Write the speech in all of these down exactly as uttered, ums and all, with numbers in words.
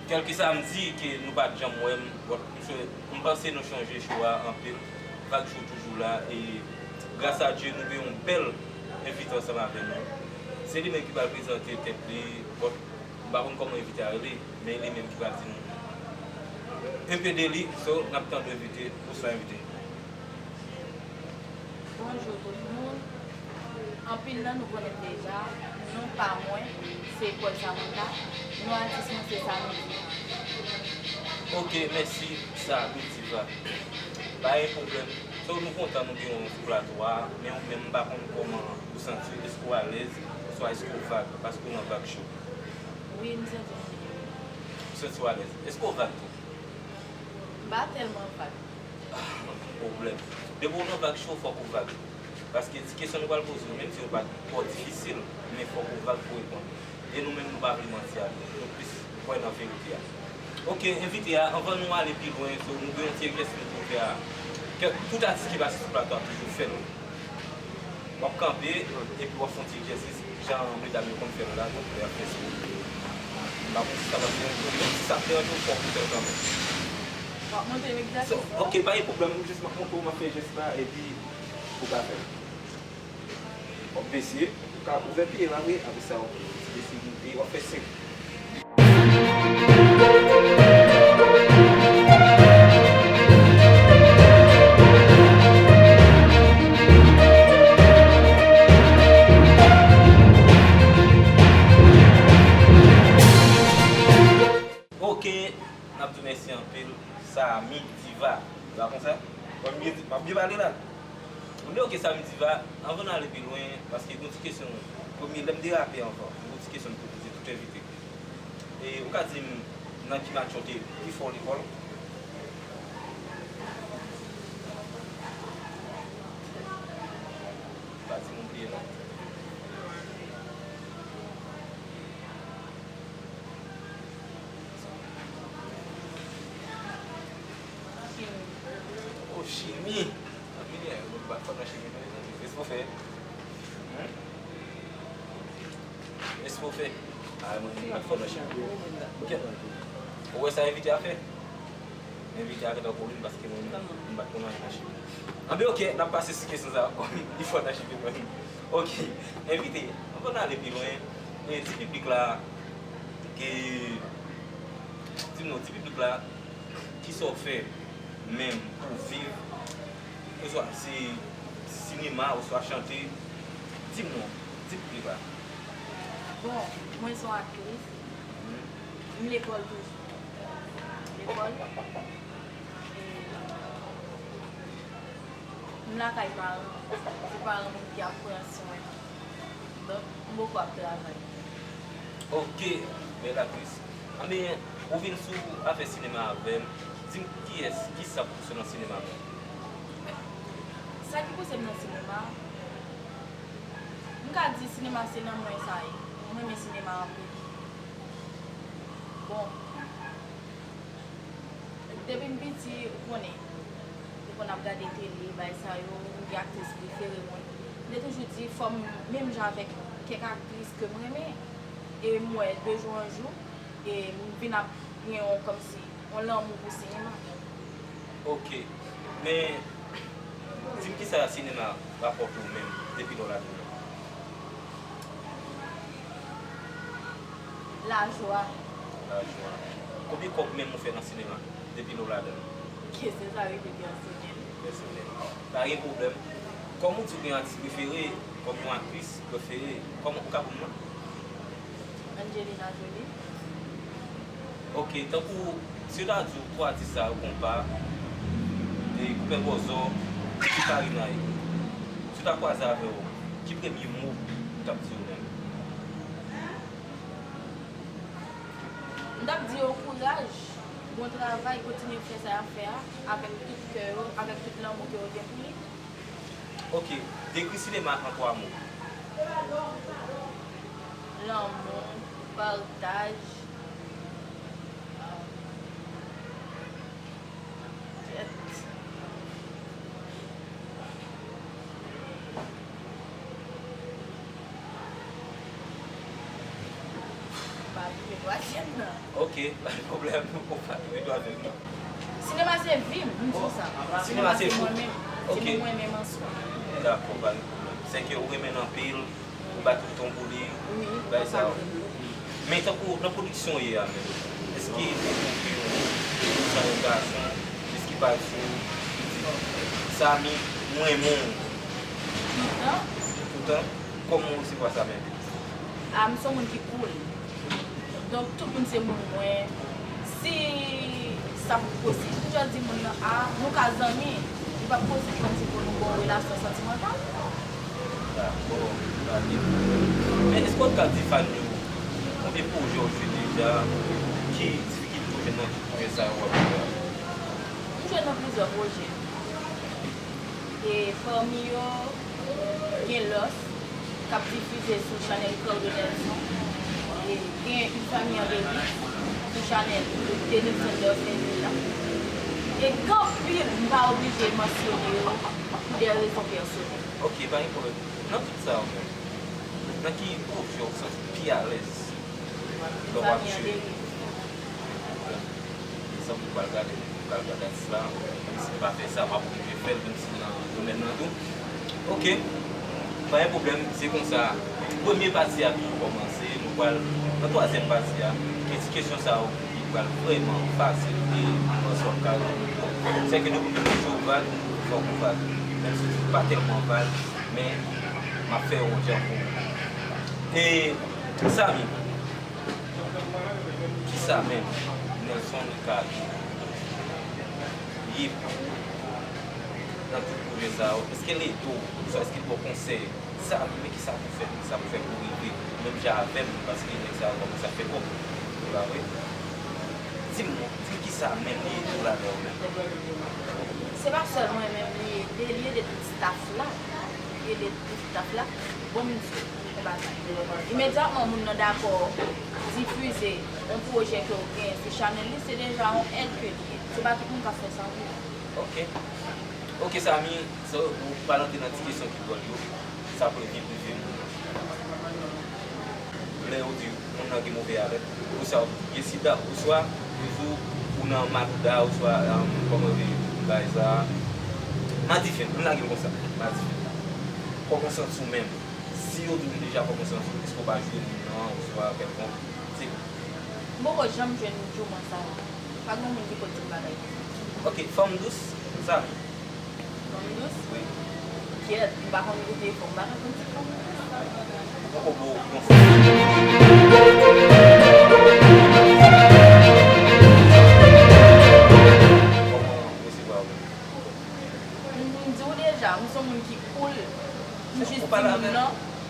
Kèlkeswa m di ke nou pa t janm wè m, bon, m swe-, m panse nou chanje cho a anpil. Vag Show toujou la, e gras a Dye, nou gen yon bèl envite ansanm avè nou. Se li menm ki pral prezante tèt li. Bon, m pa konn kòman envite a rele, men li menm ki pral di nou enpe de li. So, n ap tann envite. Bonswa, envite. Bonjou tout moun. Anpil nan nou konnen m deja. Non pa mwen, se Paul Samantha. Non atis mwen, se Samy Diva. Ok, mèsi, Samy Diva. Pa gen pwoblèm. So, nou kontan nou gen w sou plato a, men ou menm, m pa konn kòman ou santi w. Èske w alèz, oswa èske w vag, paske w nan Vag Show? Wi, m santi m byen. Ou santi w alèz. Èske w vag tou? M pa tèlman vag. Ah, pwoblèm. Depi w nan Vag Show, fòk ou vag. Paske ti kesyon nou pral poze w, menm si yo pa twò difisil, men fòk ou vag pou reponn. E nou menm, nou pa vle manti a nou. Nou plis kwè nan verite a. Ok, envite a, anvan nou ale pi lwen, so, nou gen yon ti egzèsis nou pou fè a. Kèk, tout atis ki pase sou plato a toujou fè l. W ap kanpe, epi w ap fè yon ti egzèsis, jan medam yo konn fè l la, donk, lè y ap fè sou. M pa konn si sa p ap deranje w, men si sa ap deranje w, fòk ou fè l kanmenm. W ap montre m egzèsis la? Ok, pa gen pwoblèm, jis m ap montre w, m ap fè jès la, epi ou ka fè l. W ap bese, ou ka ouvè pye w la vre, apre sa, w ap bese, monte, w ap fè senk. Ok, n ap di w mèsi anpil, Samy Diva. Se pa konsa? M ap byen di, m ap byen pale la. Men ok, Samy Diva, anvan n ale pi lwen, paske gon ti kesyon, premye, lè m derape anvan, gon ti kesyon m te poze tout envite. E ou ka di m nan ki match ou te pi fò lekòl? Pa di m ou bliye non. Chimi. Oh, chimi. Anpil, eh, nou bat fò nan chimi, non, mezanmi. Èske w fè? Hmm? Èske w fè? Ah, mwen, nou bat fò nan chimi. Ok. Ou wè sa envite a fè? Envite a gentan kouri m paske mwen menm, m pa t konn anyen nan chimi. Anben, ok, n ap pase sou kesyon sa a, kòm li fò nan chimi mwen. Ok, envite, anvan n ale pi lwen, e di piblik la, ke, di m non, di piblik la, kisa w fè menm pou w viv, oswa se sinema, oswa chante, di m non, di piblik la. Bon, mwen se yon aktris. Mhm. M lekòl toujou. Lekòl. E m lakay paran. Se paran m ki ap pran swen. Donk, m poko ap travay. Ok, bèl aktris. Anben, ou vin sou afè sinema avè m. Di m kiyès, kisa k pouse w nan sinema menm? Sa ki pouse m nan sinema, m ka di sinema se nan mwen sa ye. Mwen renmen sinema anpil. Bon, depi m piti, ou konnen, m te konn ap gade tele, bagay sa yo, m gen aktris prefere mwen. M te toujou di, fò m, menm jan avèk kèk aktris ke m renmen, e m wè de jou an jou, e m vin ap gen yon, kòmsi, yon lanmou pou sinema. Ok. Men, di m kisa sinema rapòte w menm depi lè w ladan l? Lajwa. Lajwa. Konbyen kòb menm ou fè nan sinema depi lè w ladan l? Kesyon sa rete pèsonèl. Pèsonèl. Pa gen pwoblèm. Kòm ou di w gen atis prefere, kòm yon aktris prefere, kòman ou ka pou m nan? Angelina Jolie. Ok, tankou, si yo ta di w twa atis sa yo, konpa, e Koupè Bòzò, epi Karina, si yo ta kwaze avè w, ki premye mo ou t ap di yo menm? M t ap di yo kouraj, bon travay, kontinye fè sa y ap fè a, avèk tout kè yo, avèk tout lanmou ke yo gen pou li. Ok, dekri sinema an twa mo. Lanmou, pataj, kèt. M pa bliye twazyèm nan. Ok, pa gen pwoblèm, ou pa tou etwazèl non. Sinema se vi m, m di w sa. Sinema se mwen menm. Se mwen menm an swa. Dakò, pa gen pwoblèm. Sèke ou renmen l anpil, ou bat yon ton pou li, bagay sa yo. Men tankou nan pwodiksyon w ye a menm, èske ou te twouve yon, yon jan yon gason, èske pa di w, ou di, Samy, m renmen w? Toutan. Toutan? Kòman w resevwa sa menm? A, m se yon moun ki cool. Donk, tout moun se moun mwen. Si sa posib, m just di moun nan, a, nou ka zanmi. Li p ap posib kòmsi pou nou gen yon relasyon santimantal. Dakò, gade. Men èske w ka di fan yo konbyen pwojè w jwe deja? Ki difikilte w jwenn nan tout pwojè sa yo w ap jwe a? M jwe nan plizyè pwojè. E pami yo, gen Lost, k ap difize sou chanèl Cardo Nelson. E gen Une famille en délice sou chanèl Denis Sanders Henry la. E gen anpil, m pa oblije mansyone yo pou de rezon pèsonèl. Ok, pa gen pwoblèm. Nan tout sa yo menm, nan ki pwojè w santi w pi alèz lè w ap jwe? Une famille en délice. Egzanp, ou pral gade, ou pral gade atis la, menm si m pa fè sa, m ap oblije fè l, menm si m nan domèn nan tou. Ok, pa gen pwoblèm, se konsa. Premye pati a toujou kòmanse, nou pral nan twazyèm pati a. E ti kesyon sa yo ki pral vrèman fasil e nan sòt kay yo. Sèke depi w vin sou vag, fòk ou vag. Menm si w pa tèlman vag, men m ap fè yon jan pou ou. E Samy, kisa menm Nelson Ricardo ye pou ou nan tout pwojè sa yo? Èske l ede w? Oswa èske l ba w konsèy? Samy, men kisa pou w fè, men kisa pou w fè pou w rive menm jan avè m, paske nèg sa yo kòmanse ap fè kòb. Se pa vre? Di m non, di m kisa menm li ede w ladan yo menm? Se pa sèl mwen menm li ede, li ede tout staff la. Li ede tout staff la. Bon, m di w yon bagay. Imedyatman moun nan dakò difize yon pwojè ke w gen sou chanèl li, se deja yon èd ke li ye. Se pa tout moun k ap fè sa vre. Ok. Ok, Samy, sa, ou pral antre nan ti kesyon ki dwòl yo. Sa premye, premye moun nan. Lè yo di moun nan gen move alèt, oswa gen sida, oswa yo di w ou nan malouda, oswa, um, kòman yo rele bagay sa a? Madifen, ann lage l konsa, madifen. Kòman w santi w menm? Si yo di w deja kòman w santi w, èske w pa jwe moun nan, oswa kèlkonk? Se M poko janm jwenn jouman sa yo. Pa gen moun ki pot di m bagay konsa. Ok, fanm dous, Samy. Fanm dous? Wi. Kyèt, m pa konn kote fanm, m pa konn si fanm dous. Ou poko bo yon fanm. Kòman w resevwa yo? M, m di w deja, m se yon moun ki cool. M jis di moun nan,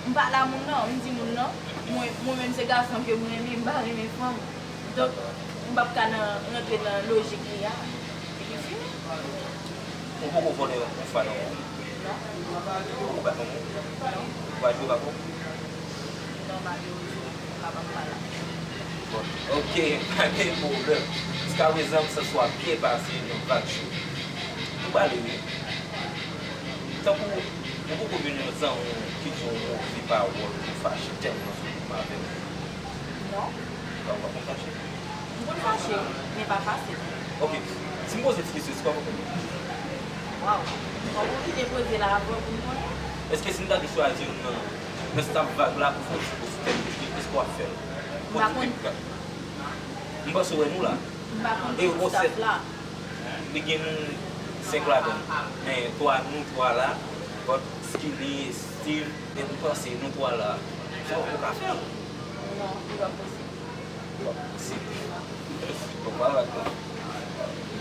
m pale a moun nan, m di moun nan, mwen, mwen menm se gason ke m renmen, m pa renmen fanm. Donk, m p ap ka nan, rantre nan lojik li a. Epi fini. Ou poko vòlè yon fanm nan ou? Non. Ou poko bat yon moun? Non. Ou pa jwe bako? Non, malerezman, m pa, m pa la. Bon, ok, pa gen pwoblèm. Jiskaprezan, m santi w ap byen pase nan vag yo. Ou pale wi. Tankou, ou poko jwenn yon zanmi w ki di w yon move pawòl pou w fache tèlman sou koup avè l? Non. Ou pa konn fache? M konn fache, men pa fasil. Ok. Si m poze ti kesyon, èske w ap reponn mwen? Waw. Fòk ou kite poze la avan pou m konnen. Èske si m ta dwe chwazi youn nan, nan staff vag la pou fè yon ti post tèm de klip, èske w ap fè l? M pa konn. M panse w wè nou la. M pa konn tout staff la. Li gen nou senk ladan l. Men twa nou twa la, but Skinny, Steve, men m panse nou twa la. So, ou ka fè l. Non, li p ap posib. Li p ap posib. Bon, pa vag non.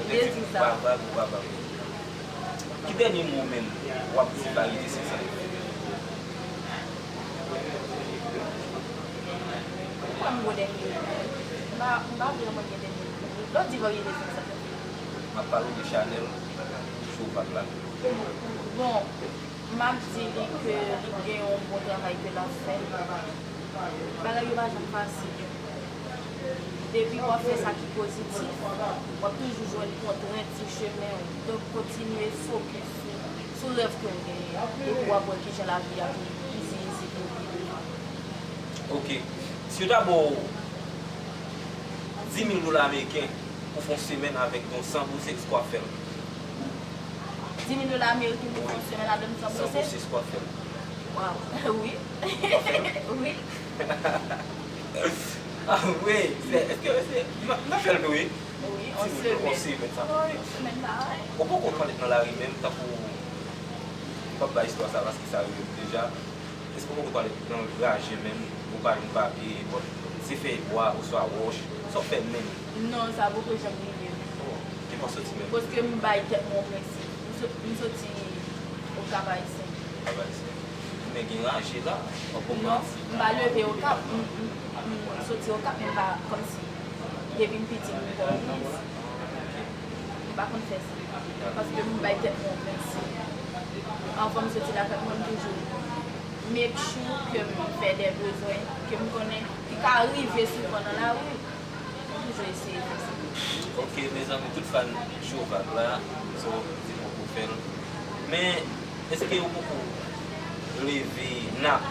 Ou te di m pa vag, ou pa vag. Ki dènye mo menm w ap di Varyete senk san? Ou kwè m gon dènye mo? M pa, m pa vrèman gen dènye mo. Lè w di Varyete senk san. M ap pale w de chanèl show vag la. Bon, m ap di li ke li gen yon bon travay ke l ap fè. Bagay yo pa janm fasil. Depi w ap fè sa ki pozitif, w ap toujou jwenn kontrent sou chemen w. Donk, kontinye fokis sou, sou rèv ke w genyen an, epi w ap wè kijan lavi a vin izi, izi pou ou pi devan. Ok. Si yo ta ba w Di mil dola ameriken pou fè yon semèn avèk yon san pou sèks, kwafè l. Di mil dola ameriken pou fè yon semèn avèk yon san pou sèks? San pou sèks, kwafè l. Waw, wi. Wi. Ah, wi, se, èske se, m a, m a fè l tou, wi. Wi, yon semèn. Yon semèn, sa. Wi, yon semèn, sa, wi. Ou poko pale nan lari menm, tankou, m p ap bay istwa sa, paske sa rive m deja. Èske w poko pale nan raje menm, ou pa jwenn papye, bon, se fèy bwa oswa wòch, sa w fè menm? Non, sa poko janm rive m. Oh, ki pa soti menm? Paske m bay tèt mwen yon prensip. M so-, m soti Okap Ayisyen. Okap Ayisyen. Men gen raje la, w ap pran. Non, m pa leve Okap, m, m, m soti Okap, men m pa kòmsi depi m piti m pòv. M pa konn fè sa. Paske m bay tèt mwen yon prensip. Anvan m soti lakay mwen, m toujou make sure ke m fè de bezwen ke m konnen ki ka rive souvan nan lari. M toujou eseye fè sa. Ok, mezanmi, tout fan Cho Vag la, so, di poko fè l. Men, èske ou poko leve nap?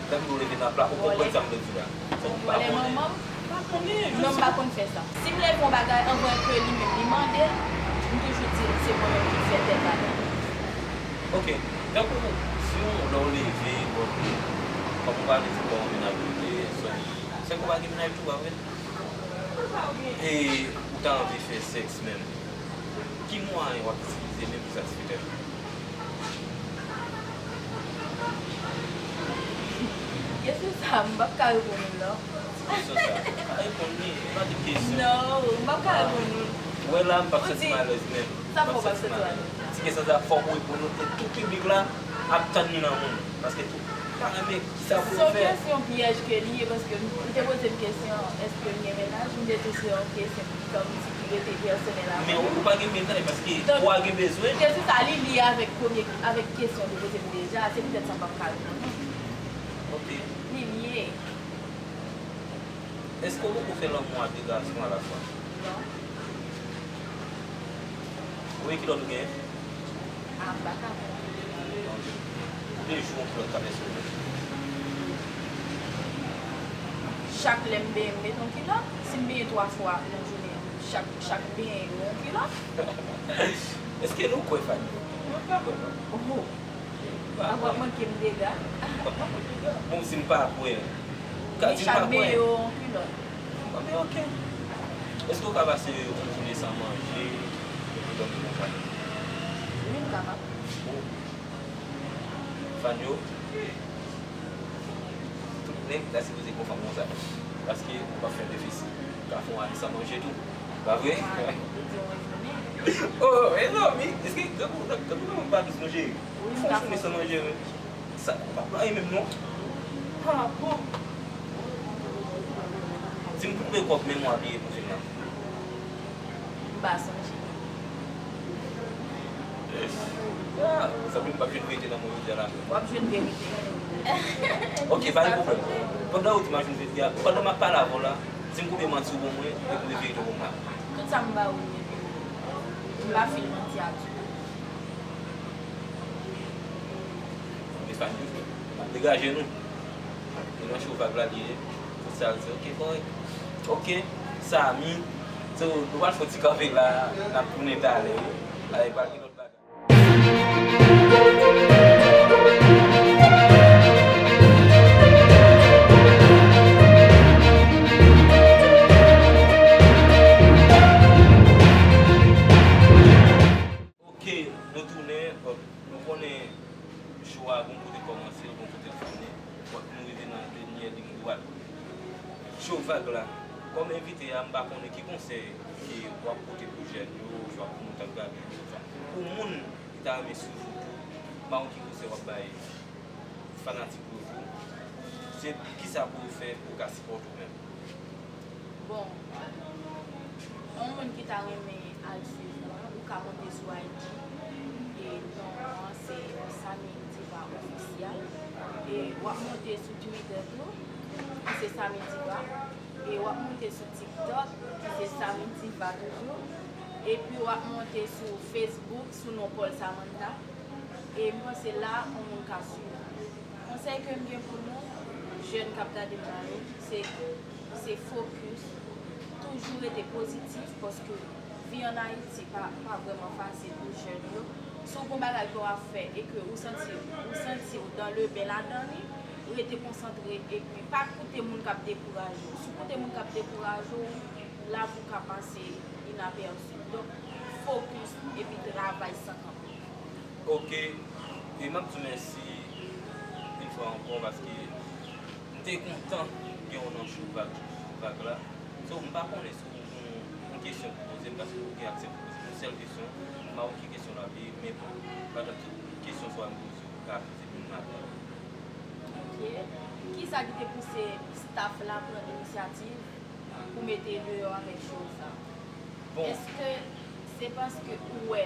Lè m di w leve nap la, ou konprann sa m vle di la? Sa w pa konnen? Vòlè manman m? Pa konnen, non, m pa konn fè sa. Si m leve yon bagay anvan ke li menm li mande l, m toujou di l se mwen menm ki fè tèl bagay. Ok. Tankou, si w, lè w leve, bon, kòm ou pa vle di bon, ou menaj ou te, so, se ke w pa gen menaj tou, pa vre? E ou ta anvi fè sèks menm, ki mwayen w ap itilize menm pou satisfè tèt ou? Kesyon sa, m p ap ka reponn ou l non. Ti kesyon sa, ou ka reponn li, e pa tout kesyon. Non, m p ap ka reponn ou l. Ou wè la, m p ap santi m alèz menm. Sa fè w p ap santi w alèz? Ti kesyon sa, fòk ou reponn li, e tout piblik la ap tann li nan men w. Paske tout, pa renmen, kisa pou yo fè? Se yon kesyon pyèj ke li ye, paske ou te poze m kesyon, èske m gen mennaj, m te di w se yon kesyon ki kòmsi ki rete pèsonèl avè m. Men ou, ou pa gen mennaj, paske ou pa gen bezwen. Kesyon sa, li lye avèk premye, avèk kesyon ou te poze m deja, se poutèt sa m p ap ka reponn ou. Ok. Li lye. Èske w poko fè lanmou a de gason alafwa? Non. Konbyen kilòt ou genyen? A, m pa ka konte. De jou yon kilòt, konbyen kilòt? Chak lè m benyen, m met yon kilòt. Si m benyen twa fwa nan jounen an, chak, chak benyen, yon kilòt. Èske nou kwè Fanny? Mwen pa kwè, non. Oh. Papa manke m dega. Papa manke m dega. Bon, si m pa kwè, ka di m pa kwè. Chak benyen yon kilòt. Bon, men ok. Èske w ka pase yon jounen san manje, epi dòmi konsa? Wi, m kapab. Bon. Fanny, tout nèg ta sipoze konn fanm konsa. Paske ou pa fè defisi. Ou ka fè yon ane san manje tou. Pa vre? Oh, e non, men, èske grangou, grangou pa dous manje? Wi, m ka fè. Fè yon jounen san manje, men. Sa, ou pa pran anyen menm, non? Ah, bon. Di m konbyen kòb menm w abiye pou fim nan? M pa sonje. Ah, zanmi m, m p ap jwenn verite nan mwen jodi a la. W ap jwenn verite. Ok, pa gen pwoblèm. Pandan ou di m ap jwenn verite a, pandan m ap pale avè w la, di m konbyen manti ou ban mwen, e konbyen verite ou ban m la. Tout sa m ba ou, m pa fin manti a ditou. Mezanmi, n ap degaje nou. E nan Cho Vag la li ye. Tout sa l di, ok, kòrèk. Ok, Samy. So, nou pral fè yon ti kanpe la, n ap tounen talè, wi. Talè pral gen lòt bagay. Ok, nou tounen. Bon, nou konnen show a gon kote l kòmanse, gon kote l fini. Bon, nou rive nan dènyè liy dwat. Cho Vag la, kòm envite a, m pa konnen ki konsèy ke w ap pote pou jèn yo, oswa pou moun k ap gade yo, oswa pou moun ki ta renmen swiv ou tou, m pa konn ki konsèy w ap bay fanatik ou yo tou. Se kisa pou yo fè pou yo ka sipòte w menm? Bon, yon moun ki ta renmen al swiv mwen, ou ka monte sou I G, e non mwen se Samy Diva Official, e w ap monte sou Twitter tou, ki se Samy Diva, e w ap monte sou TikTok, ki se Samy Diva toujou, epi w ap monte sou Facebook sou non Paul Samantha, e m panse la, yon moun ka swiv ou. Konsèy ke m gen pou nou, jèn k ap gade m la yo, se Se fokis, toujou rete pozitif, paske vi ann Ayiti pa, pa vrèman fasil pou jèn yo. Si w gen yon bagay ke w ap fè e ke ou santi, ou santi w dans le bain ladan li, rete konsantre epi pa koute moun k ap dekouraje w. Si w koute moun k ap dekouraje w, lavi w ka pase inapèsi. Donk, fokis epi travay san kanpe. Ok, e m ap di w mèsi yon fwa ankò paske m te kontan gen w nan show Vag, Vag la. So, m pa konnen si w gen yon kesyon pou poze m paske ou gen aksè pou poze m yon sèl kesyon. M pa wè ki kesyon l ap ye, men pou pa tann tout kesyon sa w a m poze w, ou ka poze m youn adan yo. Ok. Kisa ki te pouse staff la pran inisyativ pou mete deyò avèk show sa? Bon. Èske se paske ou wè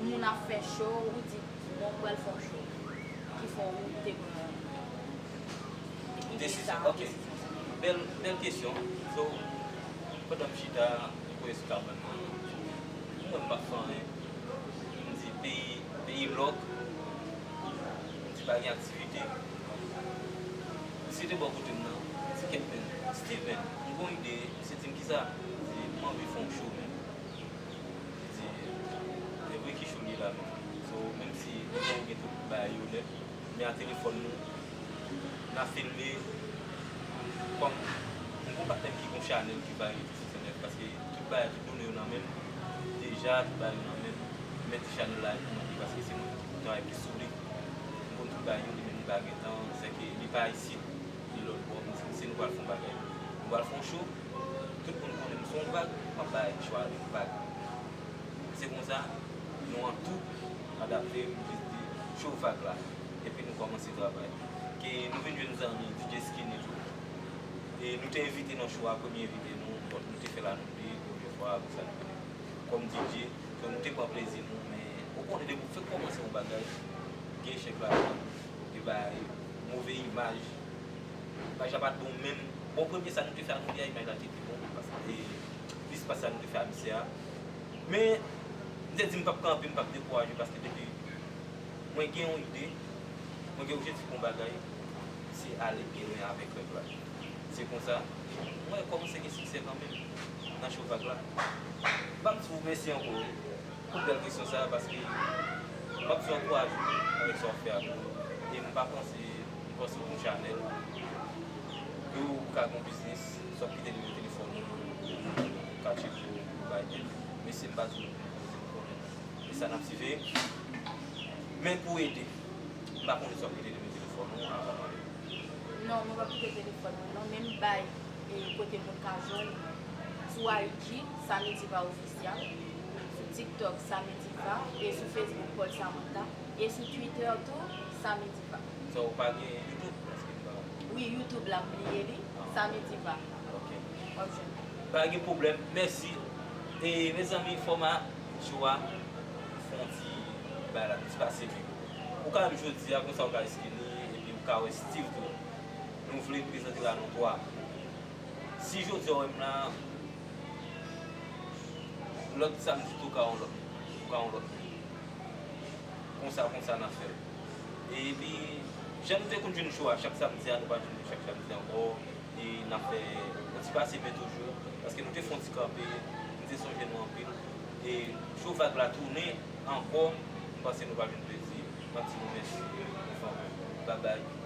moun ap fè show, ou di, "Bon, m pral fè yon show," ki fè w te pran ide sa, desizyon sa? Bèl, bèl kesyon. So, pandan m chita, m kwè sou kabann nan, m wè m pa fè anyen. M di, peyi, peyi lòk, m di, pa gen aktivite. Misye te bò kote m nan, m di, "Kèt, men, Steven, m gen yon ide." Misye di m, "Kisa?" M di, "M anvi fè yon show, men." Li di, "E vre, ki show li ye la menm?" So, menm si nou gen tout bagay yo nèt, men a telefòn nou, n a filme, kòm m gen yon patnè m ki gen yon chanèl ki va rete sou T V nèf, paske tout bagay, tout done yo nan men m, deja, tout bagay yo nan men m, men ti chanèl la pou mwen, paske se mwen ki travay plis sou li, m konn tout bagay yo, li menm li pa gen tan, sèke li pa isit, li lòt bò, m di, "Misye, nou pral fè yon bagay, nou pral fè yon show." Tout moun konnen m se yon vag, m ap bay chwa de vag. Se konsa, nou an tou adapte, nou jis di show Vag la. Epi nou kòmanse travay. Ke nou vin jwenn zanmi D J Skinny tou. E nou te envite nan show a, premye envite nou, bon, nou te fè l a nou de, premye fwa, apre sa nou vini kòm D J. So, nou te pran plezi nou, men ou konnen depi w fèk kòmanse yon bagay, gen echèk ladan, gen bagay, move imaj, imaj la pa t bon menm. Bon, premye sa nou te fè a nou de a, imaj la te pi bon, paske plis pase sa nou te fè a misye a. Men, m te di m p ap kanpe, m p ap dekouraje, paske depi mwen gen yon ide, mwen gen objektif pou yon bagay, se ale pi lwen avèk rèv la. Se konsa, mwen kòmanse gen siksè kanmenm nan show Vag la. M p ap di w mèsi ankò, wi. Pou bèl kesyon sa a, paske m ap sou ankouraje w avèk sa w ap fè a tou. E m pa panse, m panse w gon chanèl, ke w ka gon biznis, sa w ap kite nimewo telefòn ou, ou ka tcheke w, ou bay èd. Men si m pa di w pou konnen, men sa n ap siveye. Men pou ede, m pa konnen si w ap kite nimewo telefòn ou avan m ale. Non, mwen p ap kite telefòn mwen non, men m bay e kote moun ka jwenn sou I G, Samy Diva Official, sou TikTok, Samy Diva, e sou Facebook, Paul Samantha, e sou Twitter tou, Samy Diva. So, ou pa gen YouTube? Paske m pa... Wi, YouTube la, m bliye li, Samy Diva. Ok. W ap jwenn. Pa gen pwoblèm, mèsi. E, mezanmi, fòma show a, fè yon ti bagay la, ti pase men. Ou ka menm jodi a, konsa ou ka eskini, epi ou ka wè Steve tou. Nou vle prezante la nou twa. Si jodi a ou wè m la, lòt samdi tou ou ka yon lòt, ou ka yon lòt moun. Konsa, konsa n ap fè l. Epi, jan nou te konn jwenn show a chak samdi a, nou pa jwenn li chak samdi ankò. E n ap fè yon ti pase men toujou, paske nou te fè yon ti kanpe, m te sonje nou anpil. E show Vag la tounen ankò, m panse nou va jwenn plezi. M ap di nou mèsi. Bye bye.